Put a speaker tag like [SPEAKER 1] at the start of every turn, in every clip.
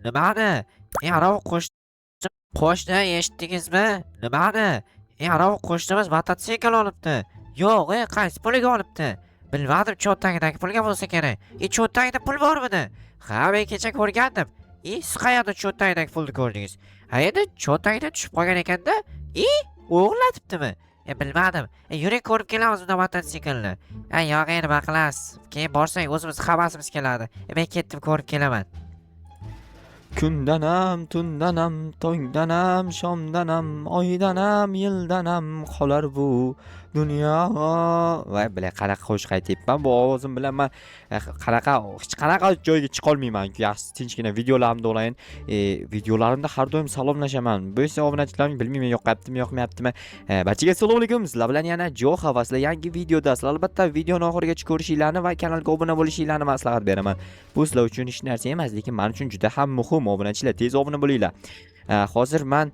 [SPEAKER 1] Nimani? E, anavi qo'shni, eshitdingizmi? Nimani? E, anavi qo'shnimiz mototsikl olibdi. Yo'q, e, qaysi puliga olibdi? Bilmadim, cho'ntagidagi pulga bo'lsa kerak. E, cho'ntagida pul bormidi? Ha, men kecha ko'rgandim. E, siz qayerda cho'ntagidagi pulni ko'rdingiz? Ha, endi cho'ntagida tushib qolgan ekanda. E, o'g'irlatibdimi? E, bilmadim. E, yuring, ko'rib kelamiz unda mototsiklni. Ha, yo'q, e, nima qilasiz? Keyin borsak o'zimiz havasimiz keladi. E, men ketdim, ko'rib kelaman.
[SPEAKER 2] Kundanam, tundanam, tongdanam, shomdanam, oydanam, yildanam qolar bu dunyo. Voy, бля, qanaqa qo'shiq aytyapman bu ovozim bilan man qanaqa hech qanaqa joyga chiqolmayman. Yaxshi, tinchgina videolarimda olayin. Videolarimda har doim salomlashaman. Bu esa obunachilarim, bilmayman, yoqyaptimi, yoqmayaptimi. Barchaga assalomu alaykum. Sizlar bilan yana Jo'xa va sizlar yangi videoda. Sizlar albatta videoni oxirigacha ko'rishinglarni va kanalga obuna bo'lishinglarni maslahat beraman. Bu sizlar uchun hech narsa emas, lekin men uchun juda ham muhim. Obunachilar, tez obuna bo'linglar. Hozir man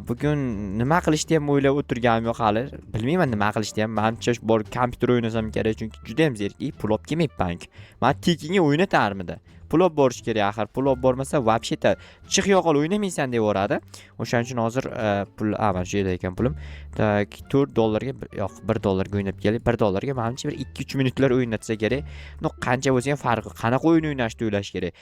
[SPEAKER 2] bugun nima qilishni ham o'ylab o'tirganim yo'q hali. Bilmayman nima qilishni ham. Manimcha, borib kompyuter o'ynasam kerak, chunki juda ham zerikib, pul olib kelmayapman. Man tekinga o'ynatarmidi? Pul olib borish kerak axir. Pul olib bormasa, вообще-то chiq yo'qol, o'ynamaysan deb yuboradi. O'shaning uchun hozir pul, a, mana shu yerda ekan pulim. Так, 4 dollarga, yo'q, 1 dollarga o'ynab kelay. 1 dollarga manimcha bir 2-3 minutlar o'ynatsa kerak. Ну, qancha bo'lsa ham farqi, qanaqa o'yin o'ynashni o'ylash kerak.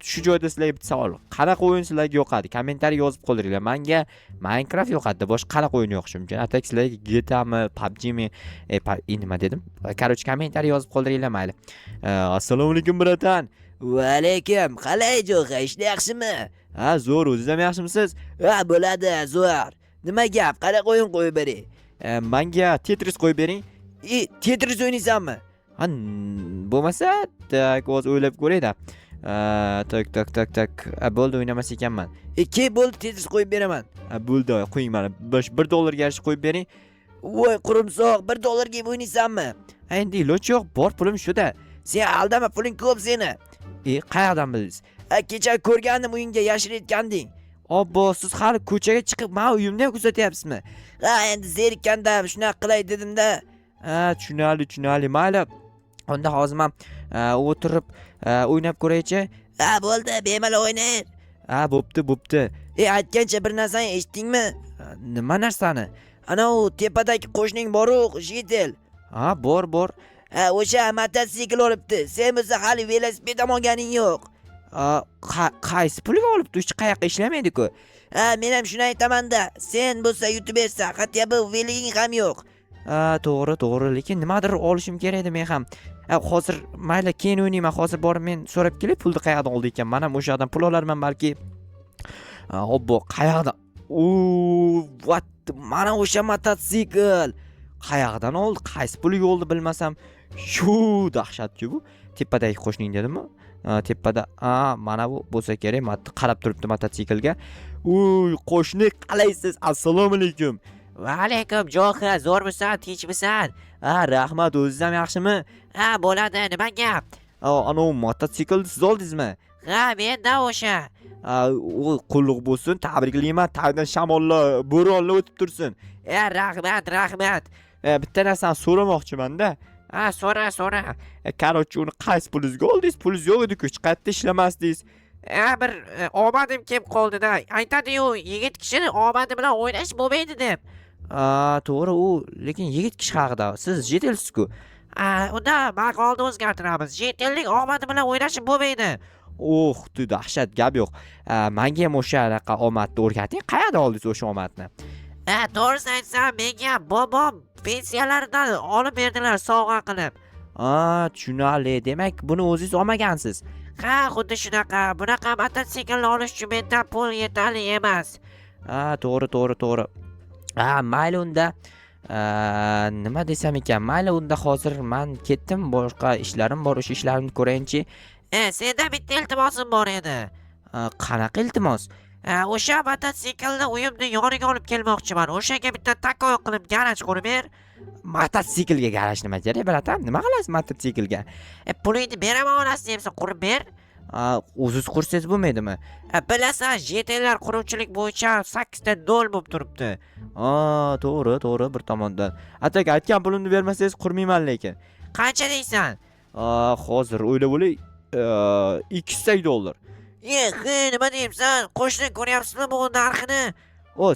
[SPEAKER 2] Shu joyda sizlarga bitta savol. Qanaqa o'yin sizlarga yoqadi? Kommentariy yozib qoldiringlar. Menga Minecraft yoqadi, boshqa qanaqa o'yin yoqishi mumkin? А так sizlarga GTAmi, PUBGmi, nima dedim? Короче, kommentariy yozib qoldiringlar, mayli. Assalomu alaykum, братан.
[SPEAKER 3] Va alaykum. Qalay, Jo'xa, ishlar yaxshimi?
[SPEAKER 2] Ha, zo'r, o'zingiz ham yaxshimisiz?
[SPEAKER 3] Ha, bo'ladi, zo'r. Nima gap? Qanaqa o'yin qo'yib beray?
[SPEAKER 2] Menga Tetris qo'yib bering.
[SPEAKER 3] E, Tetris o'ynaysanmi?
[SPEAKER 2] Ha, bo'lmasa, так, hozir o'ylab ko'ray-da. Так, так, так, так. A, bo'ldi, o'ynamas ekanman.
[SPEAKER 3] E, ke, bo'ldi, Tetris qo'yib beraman.
[SPEAKER 2] A, bo'ldi, qo'ying mana. 1 dollarga yarasha qo'yib bering.
[SPEAKER 3] Voy, qurumsoq, 1 dollarga o'ynaysanmi?
[SPEAKER 2] A, endi iloj yo'q, bor pulim shuda.
[SPEAKER 3] Sen aldama, puling ko'p seni.
[SPEAKER 2] E, qayerdan bildingiz?
[SPEAKER 3] A, kecha ko'rgandim, uyingga yashirayotganding.
[SPEAKER 2] Obbo, siz hali ko'chaga chiqib, mani uyimda ham kuzatyapsizmi?
[SPEAKER 3] Ha, endi zerikkanda shunaqa qilay dedim-da.
[SPEAKER 2] Ha, tushunarli, tushunarli. Mayli. Unda hozir man o'tirib o'ynab ko'raychi.
[SPEAKER 3] Ha, bo'ldi, bemalol o'ynayver.
[SPEAKER 2] Ha, bo'pti, bo'pti.
[SPEAKER 3] E, aytgancha, bir narsani eshitdingmi?
[SPEAKER 2] Nima narsani?
[SPEAKER 3] Ana u tepadagi qo'shning boru, житель.
[SPEAKER 2] Ha, bor, bor.
[SPEAKER 3] Ha, o'sha mototsikl olibdi. Sen bo'lsa hali velosiped ham olganing yo'q.
[SPEAKER 2] Qaysi pulga olibdi? Hech qayoqqa ishlamaydi-ku.
[SPEAKER 3] Ha, men ham shuni aytaman-da. Sen bo'lsa youtubersan, хотя бы veliging ham yo'q.
[SPEAKER 2] Ha, to'g'ri, to'g'ri, lekin nimadir olishim kerak edi men ham. Ha, hozir mayli, keyin o'ynayman. Hozir borib men so'rab kelay, pulni qayerdan oldi ekan. Men ham o'sha yoqdan pul olarman balki. Ha, obbo, qayerdan? U, what? Mana o'sha mototsikl. Qayerdan oldi? Qaysi puliga oldi, bilmasam. Shu dahshat-ku bu. Tepadagi qo'shning dedimi? Ha, tepada. Ha, mana bu bo'lsa kerak. Qarab turibdi mototsiklga. Uy, qo'shni, qalaysiz? Assalomu alaykum.
[SPEAKER 1] Va alaykum, Jo'xa, zo'rmisan, tinchmisan?
[SPEAKER 2] Ha, rahmat, o'zingiz ham yaxshimi?
[SPEAKER 1] Ha, bo'ladi, nima gap?
[SPEAKER 2] Anavi mototsiklni siz oldingizmi?
[SPEAKER 1] Ha, menda o'sha.
[SPEAKER 2] Ha, u qulluq bo'lsin, tabriklayman. Tagdan shamollar, bo'ronlar o'tib tursin.
[SPEAKER 1] E, rahmat, rahmat.
[SPEAKER 2] Bitta narsani so'ramoqchiman-da.
[SPEAKER 1] Ha, so'ra, so'ra.
[SPEAKER 2] Короче, uni qaysi pulingizga oldingiz? Pulingiz yo'q edi-ku, hech qayerda ishlamasdingiz.
[SPEAKER 1] E, bir omadim kelib qoldi-da. Aytadi-yu, yigit kishini omadi bilan o'ynash bo'lmaydi deb.
[SPEAKER 2] A, to'g'ri u, lekin yigit kishi haqida. Siz житель siz-ku.
[SPEAKER 1] A, unda maqolni o'zgartiramiz. Житель ning omadi bilan o'ynashib bo'lmaydi.
[SPEAKER 2] Oh, dahshat, gap yo'q. A, manga ham o'sha anaqa omadni o'rgating. Qayerda oldingiz o'sha omadni?
[SPEAKER 1] A, to'g'risini aytsam, menga bobom pensiyalaridan olib berdilar sovg'a qilib.
[SPEAKER 2] A, tushunarli. Demak, buni o'zingiz olmagansiz.
[SPEAKER 1] Ha, xuddi shunaqa. Bunaqa mototsiklni olish uchun menda pul yetarli emas.
[SPEAKER 2] Ha, to'g'ri, to'g'ri, to'g'ri. Ha, mayli unda. Nima desam ekan? Mayli unda, hozir man ketdim, boshqa ishlarim bor, o'sha ishlarimni ko'rayinchi.
[SPEAKER 1] E, senda bitta iltimosim bor edi.
[SPEAKER 2] A, qanaqa iltimos?
[SPEAKER 1] A, o'sha mototsiklni uyimni yoniga olib kelmoqchiman. O'shaga bitta такой qilib garaj qurib ber.
[SPEAKER 2] Mototsiklga garaj nima kerak, братан? Nima qilasiz mototsiklga?
[SPEAKER 1] E, pulingni beraman, onasi deyapsan, qurib ber.
[SPEAKER 2] A, o'zingiz qursangiz bo'lmaydimi?
[SPEAKER 1] E, bilasan, житель lar quruvchilik bo'yicha 8 ta 0 bo'lib turibdi.
[SPEAKER 2] A, to'g'ri, to'g'ri bir tomondan. А так aytgan pulimni bermasangiz, qurmayman lekin.
[SPEAKER 1] Qancha deysan?
[SPEAKER 2] A, hozir o'ylab olay. 200 dollar.
[SPEAKER 1] Eh, nima deyapsan? Qo'shni, ko'ryapsizmi bu narxini?
[SPEAKER 2] O,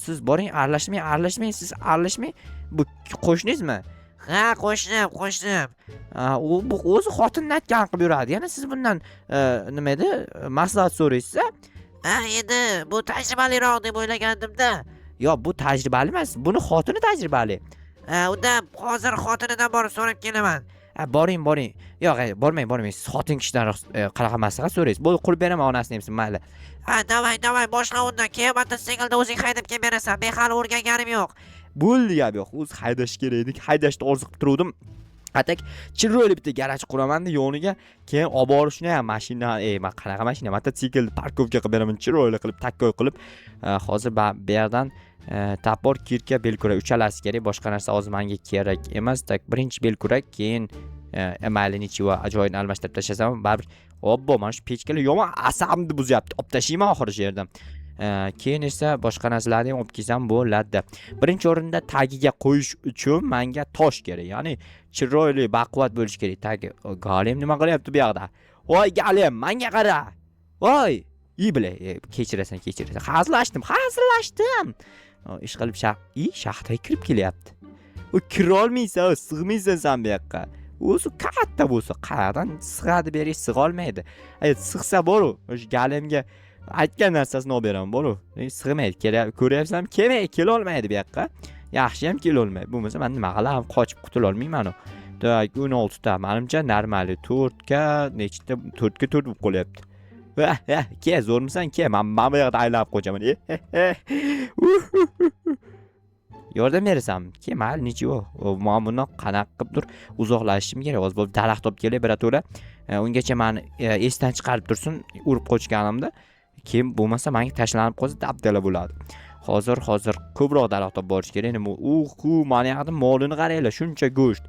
[SPEAKER 2] siz boring, aralashmang, aralashmang, siz aralashmang. Bu qo'shningizmi?
[SPEAKER 1] Ha, qo'shnim, qo'shnim.
[SPEAKER 2] Ha, u bu o'zi xotinini aytgan qilib yuradi. Yana siz bundan nima edi, maslahat so'raysiz a?
[SPEAKER 1] Ha, endi bu tajribaliroq deb o'ylagandim-da.
[SPEAKER 2] Yo'q, bu tajribali emas, buni xotini tajribali.
[SPEAKER 1] Ha, unda hozir xotinidan borib so'rab kelaman.
[SPEAKER 2] Ha, boring, boring. Yo'q, bormang, bormang. Siz xotin kishidan qanaqa maslahat so'raysiz? Bo'ldi, qurib beraman onasini emsin, mayli.
[SPEAKER 1] Ha, давай, давай, boshla undan. Keyin mototsiklda o'zing haydab kelib berasan. Men hali o'rganganim yo'q.
[SPEAKER 2] Bo'ldi, gap yo'q. O'zi haydash kerak edi. Haydashni orzu qilib turuvdim. А так chiroyli bitta garaj quramanda yoniga, keyin olib borishni ham mashina, man qanaqa mashina, mototsikl парковка qilib beraman, chiroyli qilib, такой qilib. Hozir bu yerdan топор, кирка, belkurak uchalasi kerak, boshqa narsa hozir menga kerak emas. Так, birinchi belkurak, keyin mayli, ничего, joyini almashtirib tashlasam baribir. Obbo, mana shu pechkalar yomon asabimni buzyapti, olib tashlayman oxiri shu yerdan. Keyin esa boshqa narsalarni ham olib kelsam bo'ladi. Birinchi o'rinda tagiga qo'yish uchun manga tosh kerak, ya'ni chiroyli baquvvat bo'lishi kerak tagi. Golem nima qilyapti bu yoqda? Voy, Golem, manga qara, voy, i бля, kechirasan, kechirasan, hazillashdim, hazillashdim. Ish qilib i shaxtaga kirib kelyapti. U kirolmaysan, sig'maysan san bu yoqqa. O'zi katta bo'lsa qayerdan sig'adi bu yerga? Sig'olmaydi. Agar sig'sa boru, o'sha Golemga aytgan narsasini olib beraman boru. Sig'maydi, ko'ryapsanmi, kelmay, kelolmaydi bu yoqqa. Yaxshiyam kelolmaydi, bo'lmasa man nima qilaman, qochib qutulolmayman. U так, 16 ta manimcha нормальный, to'rtga nechta, to'rtga to'rt bo'lib qolyapti. Vah, vah, ke, zo'rmisan, ke, man mana bu yoqda aylanib qochaman. Yordam berasanmi? Ke, mayli, ничего. Man bundan qanaqa qilibdir uzoqlashishim kerak hozir. Bo'lib daraxt olib kelay birato'la. Ungacha mani esdan chiqarib tursin urib qochganimda. Keyin bo'lmasa manga tashlanib qolsa, dabdala bo'ladi. Hozir ko'proq daraxt olib borish kerak. Nima, uhu, mana yoqda molini qaranglar, shuncha go'sht.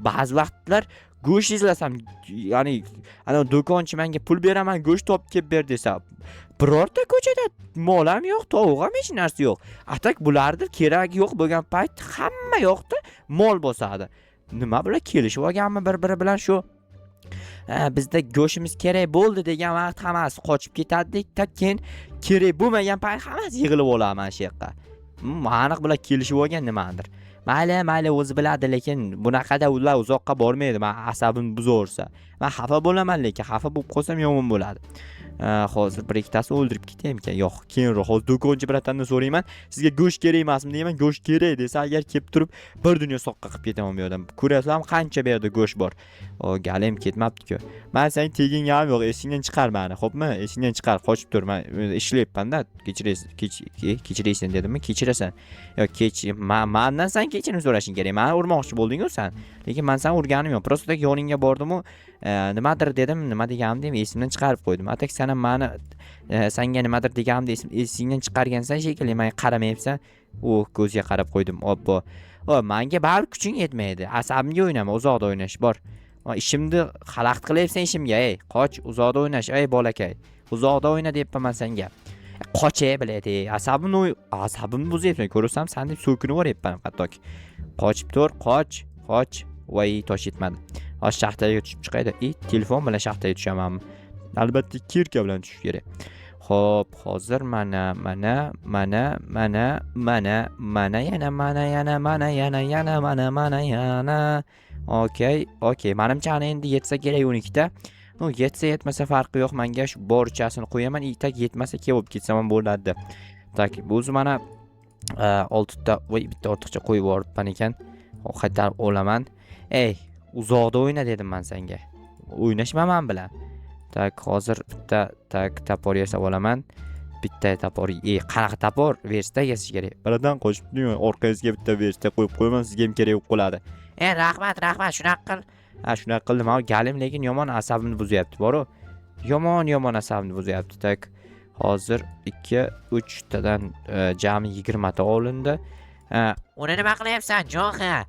[SPEAKER 2] Ba'zi vaqtlar go'sht izlasam, ya'ni ana do'konchi menga pul beraman, go'sht olib kelib ber desa, birorta ko'chada mol ham yo'q, tovuq ham, hech narsa yo'q. А так bularni keragi yo'q bo'lgan payt hamma yoqda mol bosadi. Nima, bular kelishib olganmi bir biri bilan shu? Ha, bizda go'shtimiz kerak bo'ldi degan vaqt hammasi qochib ketadi, так keyin kerak bo'lmagan payt hammasi yig'ilib oladi mana shu yoqqa. Aniq bular kelishib olgan nimadir. Mayli, mayli, o'zi biladi, lekin bunaqada ular uzoqqa bormaydi. Man asabimni buzaversa, man xafa bo'laman, lekin xafa bo'lib qolsam yomon bo'ladi. Hozir bir ikkitasi o'ldirib ketaymikan? Yo'q, keyinroq. Hozir do'konchi братан dan so'rayman, sizga go'sht kerak emasmi deyman. Go'sht kerak desa agar, kelib turib bir dunyo soqqa qilib ketaman bu yerdan. Ko'ryapsizlarmi, qancha bu yerda go'sht bor. O, Golem ketmabdi-ku. Man seni teginganim yo'q, esingdan chiqar mani, xo'pmi? Esingdan chiqar, qochib tur. Man ishlayapman-da, kechirasiz, kechiraysan dedimmi? Kechirasan. Yo'q, kech, mandan san kechirim so'rashing kerak. Mani urmoqchi bo'lding-ku san. Lekin man seni urganim yo'q. Просто так yoningga bordim-u, nimadir dedim, nima deganimni ham esimdan chiqarib qo'ydim. А так san ham mani sanga nimadir deganimni esingdan chiqargansan shekilli, menga qaramayapsan. U ko'ziga qarab qo'ydim. Obbo. O, menga baribir kuching yetmaydi. Asabimga o'ynama, uzoqda o'ynash bor. O, ishimni xalaqit qilyapsan ishimga, ey, qoch, uzoqda o'ynash, ey bolakay. Uzoqda o'yna deyapman man senga. Qoch, ey, блядь, ey, asabimni buzyapsan. Ko'rasam, san deb so'kinib yuboryapman hattoki. Qochib tur, qoch, qoch. Voy, tosh yetmadi. Hozir shaxtaga tushib chiqaydi. I, telefon bilan shaxtaga tushamanmi? Albatta кирка bilan tushish kerak. Xo'p, hozir mana, mana, mana, mana, mana, mana, yana, mana, yana, mana, yana, yana, mana, mana, yana. Okey, okey. Manimcha ana endi yetsa kerak 12 ta. Ну, yetsa yetmasa farqi yo'q. Menga shu borichasini qo'yaman. И так yetmasa kelib ketsam ham bo'ladi. Так, bu o'zi mana 6 ta, voy, bitta ortiqcha qo'yib yuboribman ekan. Hop, qaytarib olaman. Ey, uzoqda o'yna dedim man senga. O'ynashma man bilan. Так, hozir bitta так топор yasab olaman. Bitta топор, ey, qanaqa топор? Верстак yasash kerak. Братан, qochib orqangizga bitta верстак qo'yib qo'yaman, sizga ham kerak bo'lib qoladi.
[SPEAKER 1] E, rahmat, rahmat, shunaqa qil.
[SPEAKER 2] Ha, shunaqa qildim. Ha, Golem lekin yomon asabimni buzyapti, boru. Yomon, yomon asabimni buzyapti. Так, hozir 2, 3 tadan jami 20 ta olindi.
[SPEAKER 1] Uni nima qilyapsan, Jo'xa?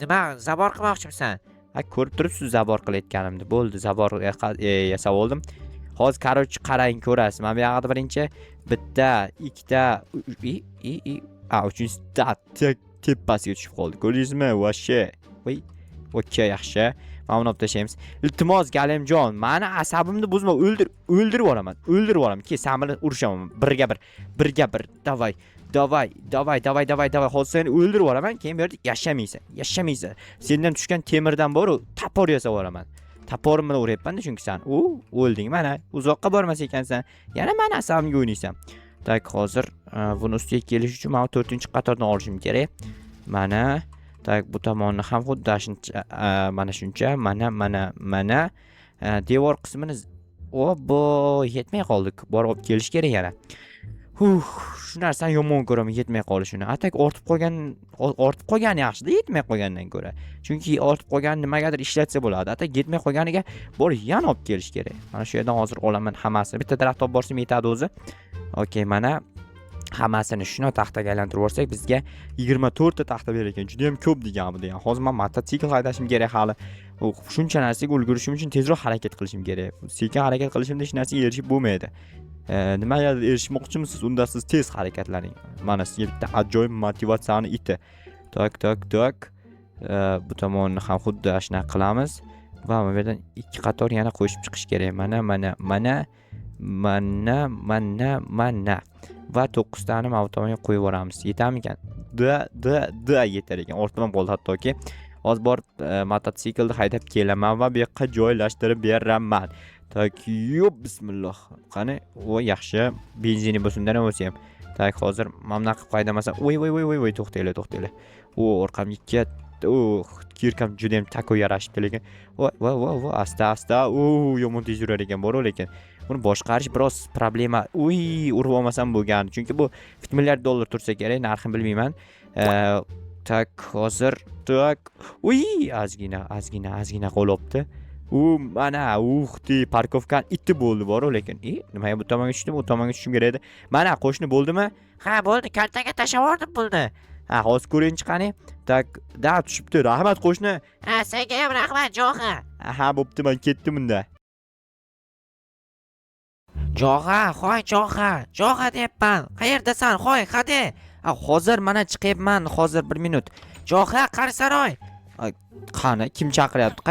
[SPEAKER 1] Nima, забор qilmoqchimisan?
[SPEAKER 2] Ha, ko'rib turibsiz забор qilayotganimni. Bo'ldi, забор yasab oldim. Hozir, короче, qarang, ko'rasiz. Mana bu yoqda birinchi bitta, ikkita, i i i a, uchinchisi tepasiga tushib qoldi. Ko'rdingizmi? Вообще. Voy. Okey, yaxshi. Mana buni olib tashlaymiz. Iltimos, Galimjon, mani asabimni buzma, o'ldir, o'ldirib yuboraman. O'ldirib yuboraman. Ke, sen bilan urushaman. Birga bir, birga bir. Давай. Давай, давай, давай, давай, давай. Hozir seni o'ldirib yuboraman, keyin bu yerda yashamaysan. Yashamaysan. Sendan tushgan temirdan bor, топор yasab yuboraman. Топор im bilan uryapman-da chunki sen. U o'lding mana. Uzoqqa bormas ekansan. Yana mani asabimga o'ynaysan. Так, hozir buni ustiga kelish uchun men 4-qatordan olishim kerak. Mana, так, bu tomonni ham xuddi shuncha, mana shuncha, mana, mana, mana. Devor qismini, obbo, yetmay qoldik. Borib olib kelish kerak yana. Huh, shu narsani yomon ko'raman, yetmay qolishini. А так ortib qolgani yaxshida yetmay qolgandan ko'ra. Chunki ortib qolganini nimagadir ishlatsa bo'ladi. А так yetmay qolganiga borib yana olib kelish kerak. Mana shu yerdan hozir olaman hammasini. Bitta daraxt olib borsam yetadi o'zi. Okey, mana hammasini shuni taxtaga aylantirib yuborsak, bizga 24 ta taxta berar ekan. Juda ham ko'p degan bu degan. Hozir men mototsikl haydashim kerak hali. U shuncha narsaga ulgurishim uchun tezroq harakat qilishim kerak. Sekin harakat qilishimda hech narsaga erishib bo'lmaydi. Nimaga erishmoqchimisiz? Unda siz tez harakatlaning. Mana sizga bitta ajoyib motivatsiyani iti. Так, так, так. Bu tomonni ham xuddi shunaqa qilamiz va bu yerdan ikki qator yana qo'shib chiqish kerak. Mana, mana, mana, mana, mana, mana va to'qqiztani mana bu tomonga qo'yib yuboramiz. Yetarmikan? Да, да, да, yetar ekan. Ortib ham qoldi hattoki. Hozir borib mototsiklni haydab kelaman va bu yoqqa joylashtirib beraman. Так, yo'p, bismillah. Qani, o, yaxshi. Benzini bo'lsin bo'lsa ham. Так, hozir mana bunaqa qilib haydamasam, voy, voy, voy, voy, voy, to'xtanglar, to'xtanglar. O, orqamga ketdi. O, кирка m juda ham такой yarashibdi lekin. Voy, voy, voy, voy, asta, asta. U yomon tez yurar ekan, bor lekin. Buni boshqarish biroz problema. Uy, urib olmasam bo'lgan. Chunki bu milliard dollar tursa kerak, narxini bilmayman. Так, hozir, так. Uy, ozgina, ozgina, ozgina qolyapti. U mana, ух ты, парковка ni iti bo'ldi bor lekin. E, nimaga bu tomonga tushdim? U tomonga tushishim kerak edi. Mana, qo'shni, bo'ldimi?
[SPEAKER 1] Ha, bo'ldi, kartaga tashlab yubordim pulni.
[SPEAKER 2] Ha, hozir ko'ringchi qani. Так, да, tushibdi. Rahmat, qo'shni.
[SPEAKER 1] Ha, senga ham rahmat, Jo'xa.
[SPEAKER 2] Ha, bo'pti, men ketdim unda.
[SPEAKER 1] Jo'xa, hoy Jo'xa, Jo'xa deyapman. Qayerdasan? Hoy, hadi.
[SPEAKER 2] Ha, hozir mana chiqyapman, hozir bir minut.
[SPEAKER 1] Jo'xa, qarsaroy.
[SPEAKER 2] Qani, kim chaqiryapti? Qayoqqa?